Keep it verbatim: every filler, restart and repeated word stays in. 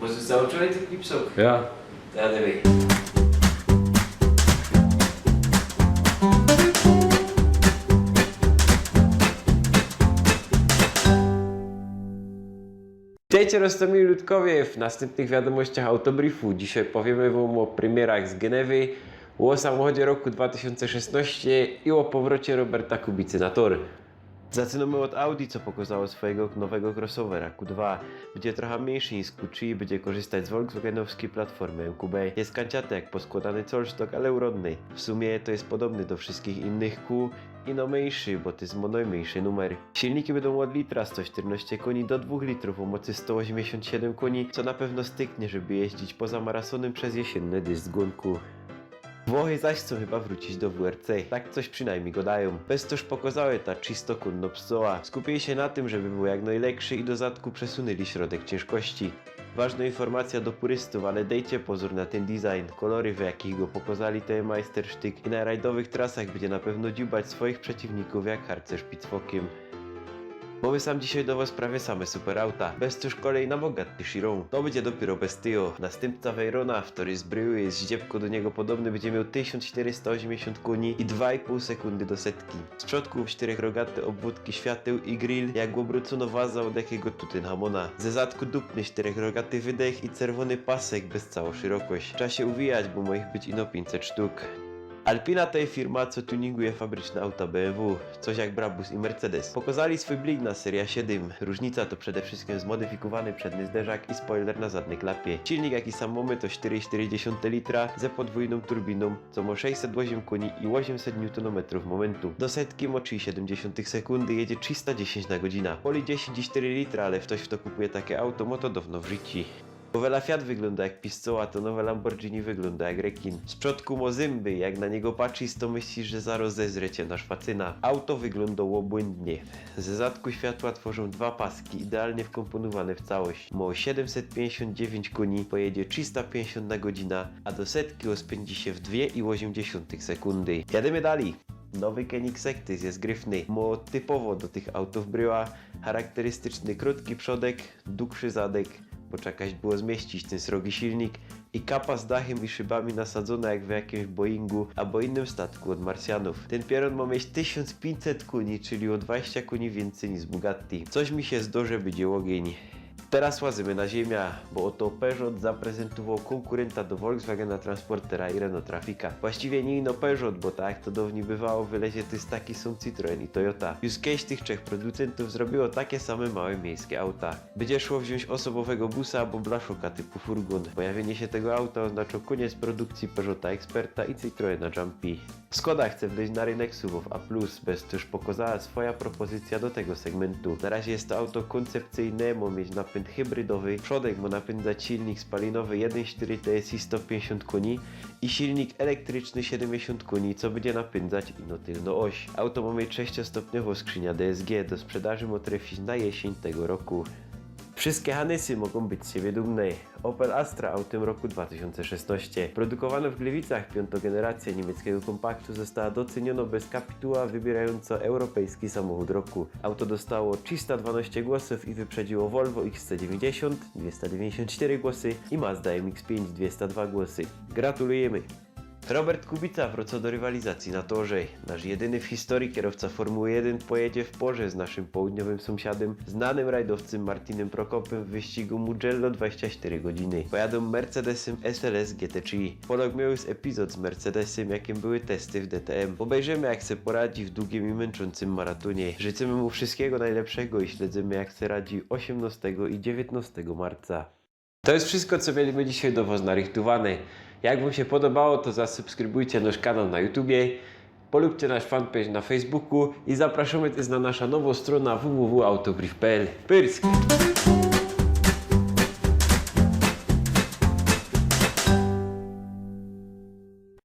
Możesz zacząć, ty pipsok? Ja. Jadymy. Witejcie, roztōmili ludkowie, w nastympnych wiadōmościach Autobriefu. Dzisiej powiymy wōm ô premierach z Genewy, ô samochodzie roku dwa tysiōnce szesnŏście i ô powrocie Roberta Kubicy na tor. Zacynōmy ôd Audi, co pokŏzało swojigo nowego crossovera Q dwa. Bydzie trocha mynszy niż Q trzi i bydzie korzystać z volkswagenowskij platformy M Q B. Je kanciaty jak poskłŏdany colsztok, ale urodny. W sumie to je podobny do wszyskich innych Q, ino mynszy, bo to je mo nojmynszy numer. Silniki bydōm ôd litra, sto sztyrnŏście kōni, do dwōch litrōw ô mocy sto ôziymdziesiōnt siedym kōni, co na pewno styknie, żeby jeździć po zamarasonym bez jesiyny dysk gōnku. Włochy zaś chcōm chyba wrōcić do W R C. Tak coś przinajmnij gŏdajōm. Bez to już pokŏzałech ta trzistokōnnŏ pszczoła. Skupiyli sie na tym, żeby było jak nojlekszy i do zadku przesunyli środek ciynżkości. Ważnŏ informacyjŏ do purystōw, ale dejcie pozōr na tyn design. Kolory, w jakich go pokŏzali, to je majstersztyk i na rajdowych trasach bydzie na pewno dziubać swojich przeciwnikōw jak harcerz picfokym. Mōmy sam dzisiej do wŏs prawie same superauta. Bez to już kolej na Bugatti Chiron. To bydzie dopiyro bestyjŏ. Nastympca Veyrona, ftory z bryły je ździebkŏ do niego podobny, bydzie mioł tysiōnc sztyrysta ôziymdziesiōnt kōni i dwa i pōł sekōndy do setki. Z przodku sztyrech rogate ôbwōdki świateł i grill, jak ôbrōcōnŏ waza ôd jakigo Tutenhamona. Ze zadku dupny sztyrech rogaty wydech i cerwōny pasek bez cołkŏ szerokŏść. Trza sie uwijać, bo mo ich być ino piyńćset sztuk. Alpina to je firma, co tuninguje fabryczne auta B M W. Coś jak Brabus i Mercedes. Pokŏzali swōj blik na Seria siedym. Rōżnica to przede wszyskim zmodyfikowany przedni zderzak i spoiler na zadnyj klapie. Silnik, jaki sam mōmy, to sztyry i sztyry dziesiōnte litra ze podwōjnōm turbinōm, co mo sześćset ôziym kōni i ôziymset niutonometrōw mōmyntu. Do setki mo trzi i siedym dziesiōntych sekōndy, jedzie trzista dziesiyńć na godzina. Poli dziesiyńć i sztyry litra, ale ftoś, fto kupuje take auto, mo to dŏwno w rzici. Bo wela Fiat wyglōndŏ jak pszczoła, to nowe Lamborghini wyglōndŏ jak rekin. Z przodku mo zymby, jak na niego patrzisz, to myślisz, że zarŏz zezdrze cie na szwacyna. Auto wyglōndŏ ôbłyndnie. Ze zadku światła tworzōm dwa paski, idealnie wkōmpōnowane w całość. Mo siedymset piyńćdziesiōnt dziewiyńć kōni, pojedzie trzista piyńćdziesiōnt na godzina, a do setki ôspyndzi sie w dwie i ôziymdziesiōntych sekōndy. Jadymy dalij. Nowy Koenigsegg je gryfny. Mo typowo do tych autow bryła. Charakterystyczny krōtki przodek, dugszy zadek, bo trza jakoś było zmieścić tyn srogi silnik, i kapa z dachym i szybami nasadzōna jak w jakimś Boeingu abo innym statku ôd Marsjanōw. Tyn pierōn mo mieć tysiōnc piyńćset kōni, czyli ô dwadzieścia kōni wiyncyj niż Bugatti. Coś mi sie zdŏ, że bydzie ôgyń. Teroz łazymy na ziymia, bo ôto Peugeot zaprezentowoł kōnkurynta do Volkswagena Transportera i Renault Trafika. Właściwie niy ino Peugeot, bo tak jak to dŏwnij bywało, wylezie tyż taki sōm Citroën i Toyota. Już kejś tych trzech producyntōw zrobiło take same małe miyjske auta. Bydzie szło wziōńć ôsobowego busa abo blaszoka typu furgōn. Pojawienie sie tego auta ôznŏczŏ kōniec produkcyje Peugeota Experta i Citroëna Jumpy. Skoda chce wlyźć na rynk SUVōw A plus, bez to już pokŏzała swoja propozycyjŏ do tego segmyntu. Na razie je to auto kōncepcyjne, mo mieć napynd hybrydowy, przodek mo napyndzać silnik spalinowy jedyn sztyry T S I sto piyńćdziesiōnt kōni i silnik elektryczny siedymdziesiōnt kōni, co bydzie napyndzać ino tylnŏ ôś. Auto mo mieć sześciostopniowŏ skrzynia D S G, do sprzedaży mo trefić na jesyń tego roku. Wszyske Hanysy mogōm być z siebie dumne. Opel Astra, autym roku dwa tysiōnce szesnŏście. Produkowano w Gliwicach, piōntŏ generacyjŏ niymieckigo kompaktu została docyniōnŏ bez kapituła, wybierajōnco europejski samochōd roku. Auto dostało trzista dwanŏście głosōw i wyprzedziło Volvo X C dziewiyńćdziesiōnt, dwiesta dziewiyńćdziesiōnt sztyry głosy, i Mazda M X piyńć, dwiesta dwa głosy. Gratulujymy! Robert Kubica wrōcŏ do rywalizacyje na torze. Nasz jedyny w historyji kierowca Formuły jedyn pojedzie w porze z naszym południowym sōmsiadym, znanym rajdowcym Martinem Prokopym w wyścigu Mugello dwadzieścia sztyry godziny. Pojadōm Mercedesym S L S G T trzi. Polok mioł już epizod z Mercedesym, jakim były testy w D T M. Ôbejrzymy, jak se poradzi w dugim i mynczōncym maratonie. Życzymy mu wszyskigo nojlepszego i śledzymy, jak se radzi ôziymnŏstego i dziewiyntnŏstego marca. To je wszysko, co mieli my dzisiej do wŏs narychtowane. Jak wōm sie podobało, to zasubskrybujcie nŏsz kanał na YouTubie, polubcie nŏsz fanpage na Facebooku i zaprŏszōmy tyż na naszã nowõ strōnã w w w autobrief pl. Pyrsk!